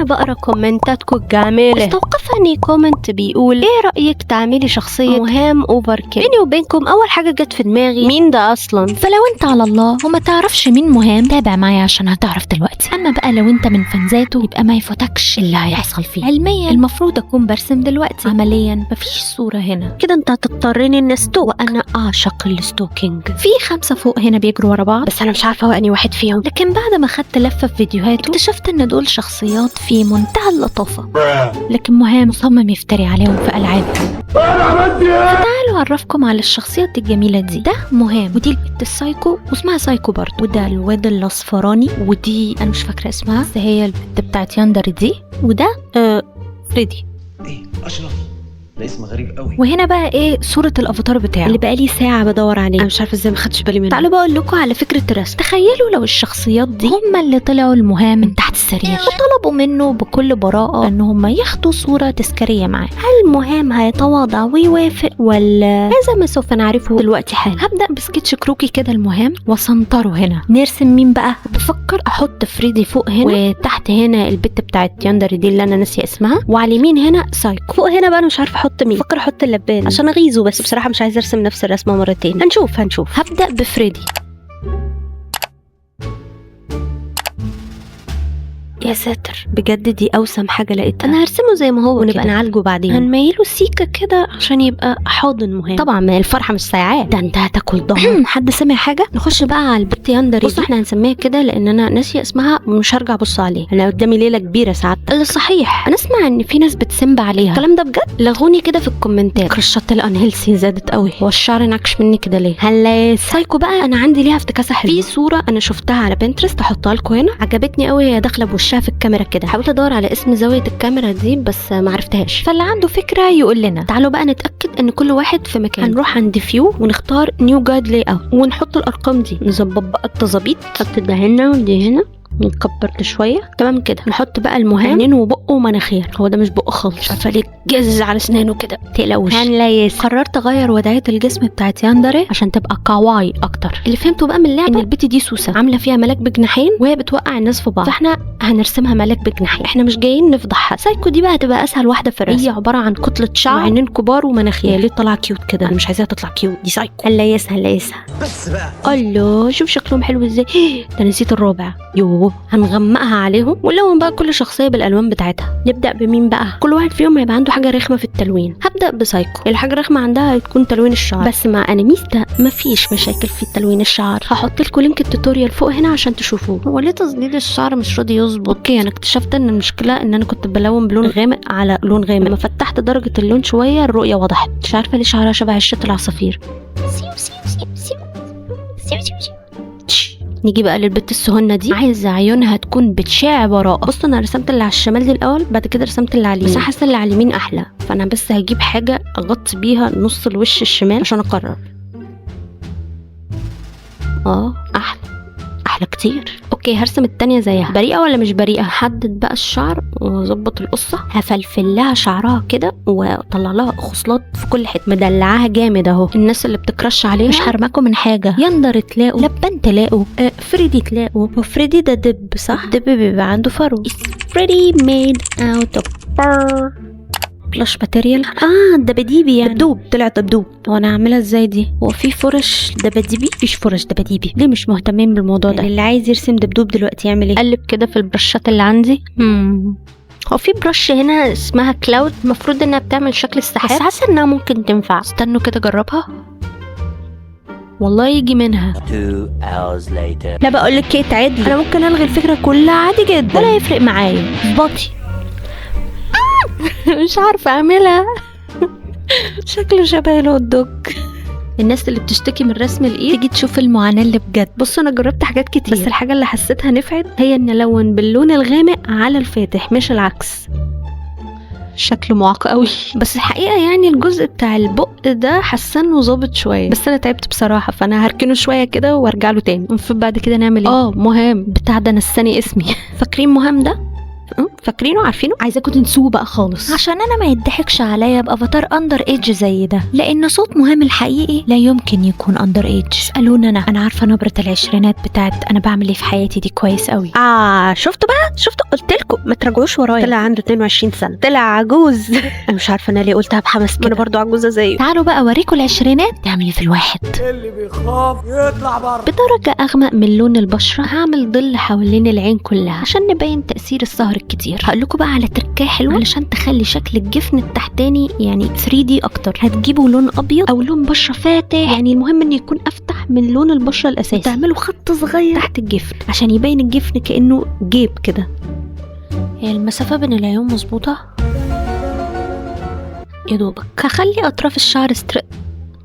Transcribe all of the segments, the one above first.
وانا بقرا كومنتاتكم الجميلة استوقفني comment بيقول ايه رايك تعملي شخصية مهام overkill. بيني وبينكم اول حاجة جت في دماغي مين ده اصلا. فلو انت على الله وما تعرفش مين مهام تابع معايا عشان هتعرف دلوقتي. اما بقى لو انت من فانزاته يبقى ما يفوتكش اللي هيحصل فيه. علميا المفروض اكون برسم دلوقتي، عمليا مفيش صوره هنا. كده انت هتضطرني ان stalk، وانا اعشق ال stalking. في 5 فوق هنا بيجروا ورا بعض، بس انا مش عارفه هو انهي واحد فيهم. لكن بعد ما خدت لفه في فيديوهاته اكتشفت ان دول شخصيات في منتهى اللطافه، لكن مهام مصمم يفتري عليهم في العابه. فتعالوا اعرفكم على الشخصيات الجميلة دي. ده مهام، ودي البت السايكو واسمها سايكو برضه، وده الواد الاصفراني، ودي انا مش فاكره اسمها بس هي البت بتاعت ياندر دي، وده فريدي. ايه اشرف ده اسم غريب قوي. وهنا بقى ايه صوره الافاتار بتاعه اللي بقالي ساعة بدور عليه، انا مش عارفه ازاي ما خدتش بالي منه. تعالوا بقى اقول لكم على فكرة الرسم. تخيلوا لو الشخصيات دي هم اللي طلعوا المهام من تحت السرير وطلبوا منه بكل براءه ان هم ياخدوا صوره تذكارية معاه. هل مهام هيتواضع ويوافق ولا؟ هذا ما سوف نعرفه دلوقتي حالا. هبدا بسكتش كروكي كده المهام واسنطره هنا. نرسم مين بقى؟ بفكر احط فريدي فوق هنا، وتحت هنا البت بتاعت ياندر دي اللي انا ناسيه اسمها، وعلى اليمين هنا سايكو. فوق هنا بقى انا مش عارفه احط مين، بفكر احط اللبان عشان اغيظه، بس بصراحة مش عايزه ارسم نفس الرسمة مرتين. هنشوف. هبدا بفريدي. يا ساتر بجد دي اوسم حاجة لقيتها. انا هرسمه زي ما هو ونبقى نعالجه بعدين. هنميله سيكه كده عشان يبقى حاضن مهم. طبعا ما الفرحة مش سايعاه، ده انت هتاكل ظهر. حد سمع حاجة؟ نخش بقى على البت ياندر. بصوا احنا هنسميها كده لان انا ناسيه اسمها ومش هرجع ابص عليه، انا قدامي ليلة كبيرة سعادتك. اللي صحيح انا اسمع ان في ناس بت simp عليها، الكلام ده بجد؟ لغوني كده في الكومنتات. كرشات ال unhealthy زادت قوي، هو الشعر نكش مني كده ليه؟ هلا سايكو بقى انا عندي ليها افتكاسه حلوة. في صوره انا شفتها على بنترست احطها لكم هنا، عجبتني قوي. هي داخله بوشها في الكاميرا كده. حاولت ادور على اسم زاوية الكاميرا دي بس ما عرفتهاش، فاللي عنده فكرة يقول لنا. تعالوا بقى نتاكد ان كل واحد في مكان. هنروح عند view ونختار new guide layout ونحط الارقام دي، نظبط بقى التظابيط. نحط ده هنا ودي هنا، نكبر ده شوية. تمام كده. نحط بقى المهام عينين وبقه ومناخير. هو ده مش بقه خالص، مش عارفه ليه جز على اسنانه كده. تقلقوش هنلاقي. قررت اغير وضعية الجسم بتاعت ياندري عشان تبقى kawaii اكتر. اللي فهمته بقى من اللعبة ان البت دي سوسة عامله فيها ملاك بجناحين وهي بتوقع الناس في بعض، فاحنا هنرسمها ملاك بجناحين، احنا مش جايين نفضحها. سايكو دي بقى هتبقى اسهل واحدة في الرسم. هي عبارة عن كتلة شعر وعينين كبار ومناخير. ليه طالعه cute كده؟ انا مش عايزاها تطلع cute، دي سايكو. هنليسها هنليسها بس بقى. الله شوف شكلهم حلو ازاي. ده نسيت الرابع. يوه هنغمقها عليهم ونلون بقى كل شخصية بالالوان بتاعتها. نبدا بمين بقى؟ كل واحد فيهم هيبقى عنده حاجة رخمة في التلوين. هبدا بسايكو، الحاجة الرخمه عندها هتكون تلوين الشعر، بس مع انيميستا مفيش مشاكل في تلوين الشعر. هحط لكم link ال tutorial فوق هنا عشان تشوفوه. هو ليه تظليل الشعر مش راضي يظبط؟ okay انا اكتشفت ان المشكلة ان انا كنت بلون بلون غامق على لون غامق، لما فتحت درجه اللون شوية الرؤية وضحت. مش عارفه ليه شعرها شبه عشه العصافير. سيو سيو سيو سيو سيو سيو سيو. نيجي بقى للبت السهنه دي، عايزه عيونها تكون بتشع براءه. بصوا انا رسمت اللي على الشمال دي الاول، بعد كده رسمت اللي على اليمين، بس حاسه اللي على اليمين احلى، فانا بس هجيب حاجة اغطي بيها نص الوش الشمال عشان اقرر. احلى احلى كتير. okay هرسم التانية زيها. بريئة ولا مش بريئة؟ هحدد بقى الشعر واظبط القصة. هفلفل لها شعرها كده واطلع لها خصلات في كل حتة، مدلعاها جامد اهو. الناس اللي بت crush عليها مش هرمكم من حاجة. يندر تلاقوا، لبن تلاقوا، فريدي تلاقوا. وفريدي ده دب صح؟ الدب بيبقى عنده فرو. فريدي made out of fur plush material. دباديبي يعني دبدوب، طلع دبدوب. هو انا هعملها ازاي دي؟ هو في فرش دباديبي؟ مفيش فرش دباديبي، ليه مش مهتمين بالموضوع ده؟ يعني اللي عايز يرسم دبدوب دلوقتي يعمل ايه؟ قلب كده في البرشات اللي عندي. هو في brush هنا اسمها cloud، المفروض انها بتعمل شكل السحاب، بس حاسه انها ممكن تنفع. استنوا كده اجربها، والله يجي منها. 2 hours later. لا بقول لك ايه، تعدلي، انا ممكن الغي الفكرة كلها عادي جدا ولا يفرق معايا. اظبطي. مش عارفه اعملها. شكله شبه ال hot dog. الناس اللي بتشتكي من رسم الايد تيجي تشوف المعاناة اللي بجد. بصوا انا جربت حاجات كتير، بس الحاجة اللي حسيتها نفعت هي ان الون باللون الغامق على الفاتح مش العكس. شكله معاق قوي، بس الحقيقة يعني الجزء بتاع البق ده حاسه انه ظابط شوية، بس انا تعبت بصراحة فانا هركنه شوية كده وارجع له تاني. المفروض بعد كده نعمل ايه؟ مهام بتاع ده نساني اسمي. فاكرين مهام ده؟ فاكرينه؟ عارفينه؟ عايزاكم تنسوه بقى خالص، عشان انا ما يضحكش عليا بافاتار under age زي ده، لان صوت مهام الحقيقي لا يمكن يكون under age. اسالونا انا عارفه نبره العشرينات بتاعت انا بعمل ايه في حياتي دي كويس قوي. شفتوا بقى؟ شفتوا؟ قلت لكم ما تراجعوش ورايا. طلع عنده 22 سنة، طلع عجوز. انا مش عارفه انا ليه قلتها بحماس كده، انا برضو عجوزه زيه. تعالوا بقى اوريكم العشرينات تعمل ايه في الواحد. اللي بيخاف يطلع بره. بدرجة اغمق من لون البشرة هعمل ظل حوالين العين كلها عشان نبين تاثير السهر الكتير. هقول لكم بقى على تركايه حلوة علشان تخلي شكل الجفن التحتاني يعني 3D اكتر. هتجيبوا لون ابيض او لون بشره فاتح، يعني المهم ان يكون افتح من لون البشرة الاساسي، تعملوا خط صغير تحت الجفن عشان يبين الجفن كانه جيب كده. هي المسافة بين العيون مظبوطة يا دوبك. هخلي اطراف الشعر straight،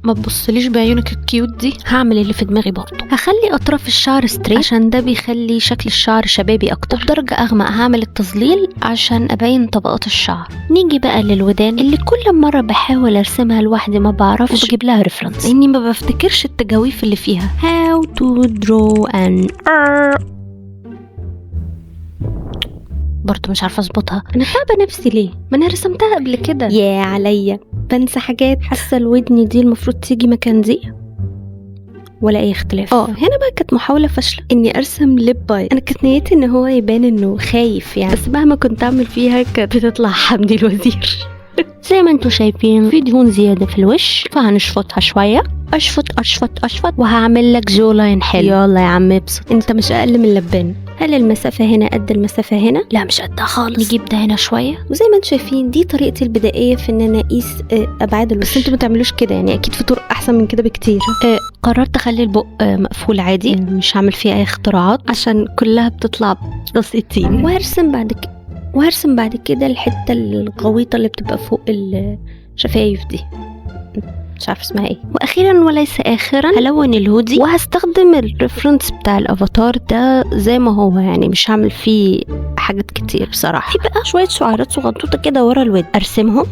ما تبصليش بعيونك ال cute دي، هعمل اللي في دماغي برضه. هخلي اطراف الشعر straight عشان ده بيخلي شكل الشعر شبابي اكتر. بدرجة اغمق هعمل التظليل عشان ابين طبقات الشعر. نيجي بقى للودان اللي كل مرة بحاول ارسمها لوحدي ما بعرفش، وبجيب لها reference لاني ما بفتكرش التجاويف اللي فيها. How to draw an ear، برضه مش عارفه اظبطها. انا تعبه نفسي ليه؟ ما انا رسمتها قبل كده. يا عليا بنسى حاجات. حاسه الودن دي المفروض تيجي مكان دي، ولا اي اختلاف. هنا بقى كانت محاولة فاشلة اني ارسم lip bite. انا كانت نيتي ان هو يبان انه خايف يعني، بس مهما كنت اعمل فيها كانت بتطلع حمدي الوزير. زي ما انتم شايفين في دهون زيادة في الوش، فهنشفطها شوية. اشفط اشفط اشفط، وهعمل لك jawline حلو. يلا يا عم ابسط، انت مش اقل من لبان. هل المسافة هنا قد المسافة هنا؟ لا مش قدها خالص. نجيب ده هنا شوية. وزي ما انتم شايفين دي طريقتي البدائية في ان انا اقيس ابعاد الوش، بس انتوا ما تعملوش كده يعني، اكيد في طرق احسن من كده بكتير. قررت اخلي البق مقفول عادي، مش هعمل فيه اي اختراعات عشان كلها بتطلع بسيطين. وهرسم بعد كده الحتة الغويطه اللي بتبقى فوق الشفايف دي، مش عارفه اسمها ايه. واخيرا وليس اخرا هلون الهودي، وهستخدم ال reference بتاع الافاتار ده زي ما هو، يعني مش هعمل فيه حاجات كتير بصراحة. في بقى شوية شعيرات صغنطوطه كده ورا الود، ارسمهم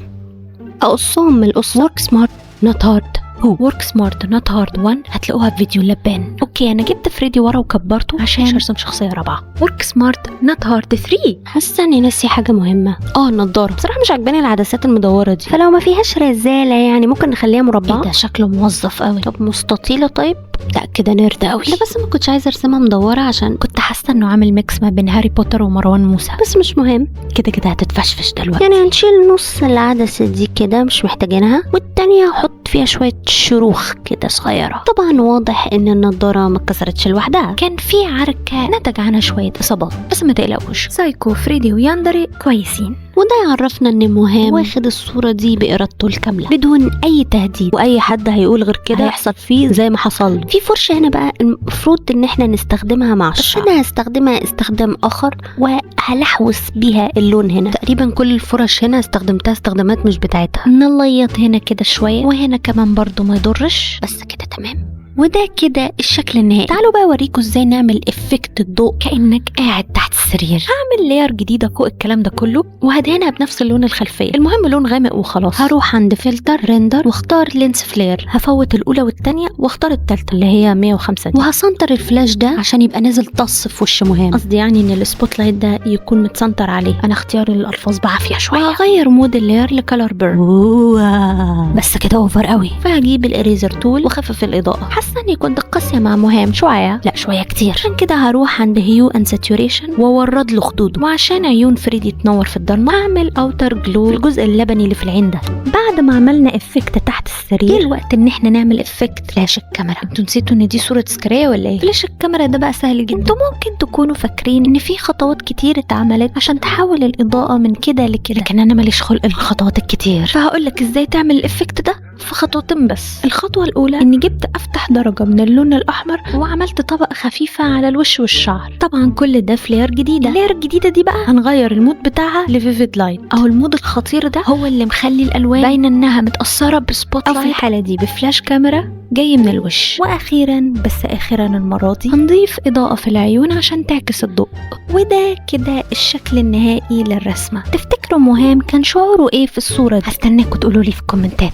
اقصهم من القصة. work smart not hard، work smart not hard 1 هتلاقوها في فيديو اللبان. okay انا جبت فريدي ورا وكبرته عشان ارسم شخصية رابعه. work smart not hard 3. حاسه اني ناسي حاجة مهمة، النضارة. بصراحة مش عجباني العدسات المدوره دي، فلو ما فيهاش رزاله يعني ممكن نخليها مربعه. ايه ده شكله موظف قوي. طب مستطيله؟ طيب لا كده nerd قوي. انا بس ما كنتش عايزه ارسمها مدورة عشان كنت حاسه انه عامل mix ما بين هاري بوتر ومروان موسى، بس مش مهم، كده كده هتتفشفش دلوقتي. يعني هنشيل نص العدسة دي كده مش محتاجينها، والتانية هحط فيها شوية شروخ كده صغيرة. طبعا واضح ان النضارة ما اتكسرتش لوحدها، كان في عركة نتج عنها شوية اصابات، بس ما تقلقوش، سايكو فريدي وياندري كويسين. وده يعرفنا ان مهام واخد الصورة دي بارادته الكاملة بدون اي تهديد، واي حد هيقول غير كده هيحصل فيه زي ما حصل له. في فرشه هنا بقى المفروض ان احنا نستخدمها مع الشعر، بس انا هستخدمها استخدام اخر وهلحوس بيها اللون هنا. تقريبا كل الفرش هنا استخدمتها استخدامات مش بتاعتها. نليط هنا كده شوية، وهنا كمان برضو ما يضرش، بس كده تمام. وده كده الشكل النهائي. تعالوا بقى اوريكم ازاي نعمل effect الضوء كانك قاعد تحت السرير. هعمل layer جديدة فوق الكلام ده كله، وهدهنها بنفس اللون الخلفية، المهم لون غامق وخلاص. هروح عند filter render واختار lens flare، هفوت الاولى والثانية واختار الثالثة اللي هي 105 دي، وهسنتر الفلاش ده عشان يبقى نازل طص في وش مهام، قصدي يعني ان ال spotlight ده يكون متسنتر عليه. انا اختيار الالفاظ بعافية شوية. وهغير mode ال layer ل color burn، بس كده over قوي. فهجيب ال eraser tool واخفف الاضاءة. حاسه اني كنت قاسية مع مهام شوية، لا شوية كتير، عشان كده هروح عند hue and saturation واورد له خدوده. وعشان عيون فريدي تنور في الضلمة هعمل outer glow في الجزء اللبني اللي في العين ده. بعد ما عملنا effect تحت السرير، جه الوقت ان احنا نعمل effect flash الكاميرا. انتوا نسيتوا ان دي صوره تذكارية ولا ايه؟ فلاش الكاميرا ده بقى سهل جدا. انتوا ممكن تكونوا فاكرين ان في خطوات كتير اتعملت عشان تحول الاضاءة من كده لكده، لكن انا ماليش خلق الخطوات الكتير، فهقول لك ازاي تعمل ال effect ده في خطوتين بس. الخطوة الاولى اني جبت افتح درجه من اللون الاحمر وعملت طبقه خفيفة على الوش والشعر، طبعا كل ده في layer جديدة. ال layer الجديدة دي بقى هنغير ال mode بتاعها ل vivid light. اهو ال mode الخطير ده هو اللي مخلي الالوان باينة انها متاثرة ب spot light، او في الحالة دي بفلاش كاميرا جاي من الوش. واخيرا بس اخيرا المرة دي هنضيف اضاءه في العيون عشان تعكس الضوء. وده كده الشكل النهائي للرسمه. تفتكروا مهام كان شعوره ايه في الصورة دي؟ هستناكم تقولوا لي في الكومنتات.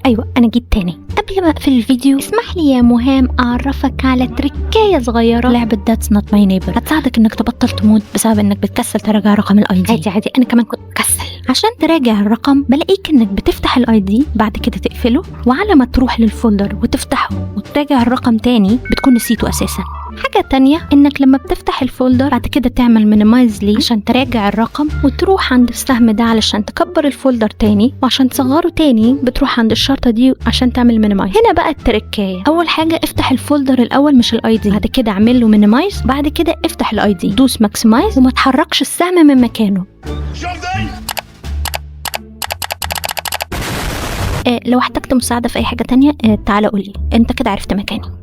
ايوه انا جيت تاني. قبل ما اقفل الفيديو اسمح لي يا مهام اعرفك على تركايه صغيرة، لعبه That's Not My Neighbor هتساعدك انك تبطل تموت بسبب انك بتكسل تراجع رقم ال ID. عادي عادي، انا كمان كنت بكسل. عشان تراجع الرقم بلاقيك انك بتفتح ال ID بعد كده تقفله، وعلى ما تروح لل folder وتفتحه وتراجع الرقم تاني بتكون نسيته اساسا. حاجة تانية انك لما بتفتح ال folder بعد كده تعمل minimize ليه عشان تراجع الرقم، وتروح عند السهم ده علشان تكبر ال folder تاني، وعشان تصغره تاني بتروح عند الشرطة دي عشان تعمل minimize. هنا بقى التركاية، اول حاجة افتح ال folder الاول مش ال ID، بعد كده اعمل له minimize، بعد كده افتح ال ID، دوس maximize وما تحركش السهم من مكانه. لو احتجت مساعدة في اي حاجة تانية تعالى قولي، انت كده عرفت مكاني.